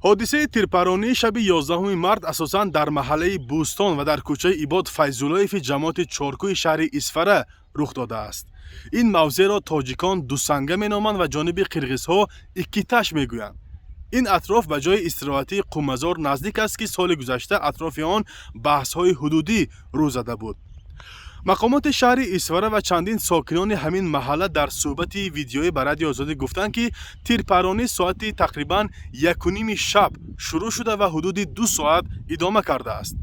Ҳодисаи тирпаронии шаби 11 март асосан дар маҳаллаи Бӯстон ва дар кӯчаи Ибод Файзуллоеви ҷамоати Чоркӯҳи шаҳри Исфара рух додааст. Ин мавзеъро тоҷикон Дусанга меноманд ва ҷониби қирғизҳо Иккиташ мегӯянд. Ин атроф ба ҷои истироҳатии Қумазор наздик аст, ки соли гузашта атрофи он баҳсҳои ҳудудӣ рӯ зада буд. Мақомоти шаҳри Исфара ва чандин сокинони ҳамин маҳалла дар суҳбати видеоӣ ба Радиои Озодӣ гуфтанд, ки тирпаронӣ соати тақрибан 1:30 шаб шурӯъ шуда ва ҳудуди 2 соат идома кардааст.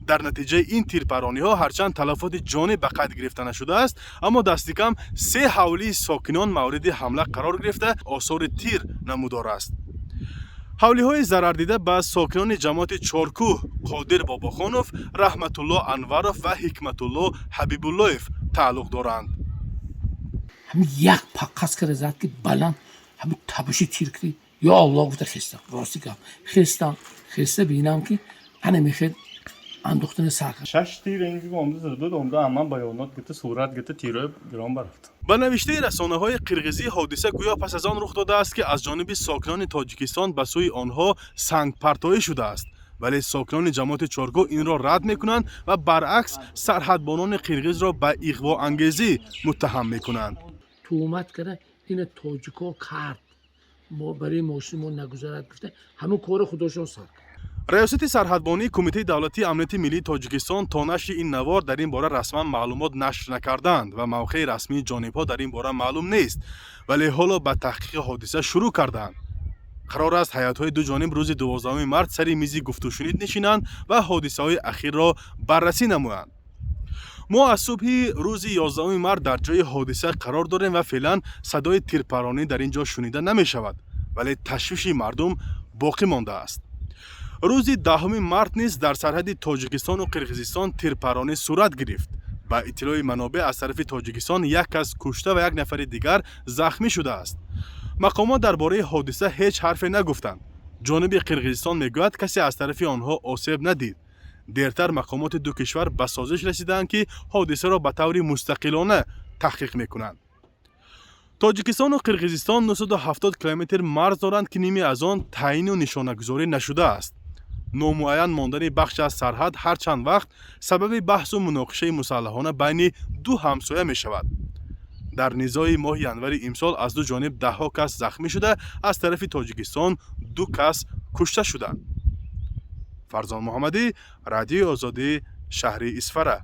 Дар натиҷаи ин тирпарониҳо ҳарчанд талафоти ҷонӣ ба қайд гирифта нашудааст, аммо дастикам се ҳавлии сокинон мавриди ҳамла қарор гирифта, осори тир намудор аст. Ҳавлиҳои зарардида ба сокинони ҷамоати Чоркӯҳ Қодир Бобохонов, Раҳматулло Анваров ва Ҳикматулло Ҳабибуллоев тааллуқ доранд. Ҳамин як паққас кара зад, ки баланд ҳамин табуши тир киди. Ё Аллоҳ гуфта хестам. Рости гап, хестам. Хеста бинам, ки ана мехед андохтани сар кард. Шаш тир инҷи омда зада буд, омда амман баёнот гирифта, сурат гирифта, тирҳои гирон барафт. Ба навиштаи расонаҳои қирғизӣ, ҳодиса гӯё пас аз он рух додааст, ки аз ҷониби сокинони Тоҷикистон ба сӯи онҳо сангпартоӣ шудааст. Вале сокинони ҷамоати Чоркӯҳ инро рад мекунанд ва баръакс сарҳадбонони қирғизро ба иғвоангезӣ муттаҳам мекунанд. Туҳмат карда, ина тоҷико кард, мо барои мошини мо нагузарад гуфта, ҳамин кори худошон сар кард. Раёсати сарҳадбонии Кумитаи давлатии амнияти миллии Тоҷикистон то нашри ин навор дар ин бора расман маълумот нашр накарданд ва мавқеи расмии ҷонибҳо дар ин бора маълум нест, вале ҳоло ба таҳқиқи ҳодиса шурӯъ карданд. Қарор аст, ҳайатҳои ду ҷониб рӯзи 12 март сари мизи гуфтушунид нишинанд ва ҳодисаҳои ахирро баррасӣ намоянд. Мо аз субҳи рӯзи 11 март дар ҷои ҳодиса қарор дорем ва феълан садои тирпаронӣ дар ин ҷо шунида намешавад, вале ташвиши мардум боқӣ мондааст. Рӯзи 10 март низ дар сарҳади Тоҷикистону Қирғизистон тирпаронӣ сурат гирифт. Ба иттилои манобеъ, аз тарафи Тоҷикистон як кас кушта ва як нафари дигар захмӣ шудааст. Мақомот дар бораи ҳодиса ҳеҷ ҳарфе нагуфтанд. Ҷониби Қирғизистон мегӯяд, касе аз тарафи онҳо осеб надид. Дертар мақомоти ду кишвар ба созиш расидаанд, ки ҳодисаро ба таври мустақилона таҳқиқ мекунанд. Тоҷикистону Қирғизистон 970 километр марз доранд, ки ниме аз он таъину нишонагузорӣ нашудааст. Номуайян мондани бахш аз сарҳад ҳар чанд вақт сабаби баҳсу муноқишаи мусаллаҳона байни ду ҳамсоя мешавад. Дар низои моҳи январи имсол аз ду ҷониб даҳҳо кас захмӣ шуда, аз тарафи Тоҷикистон ду кас кушта шуданд. Фарзон Муҳаммадӣ, Радиои Озодӣ, шаҳри Исфара.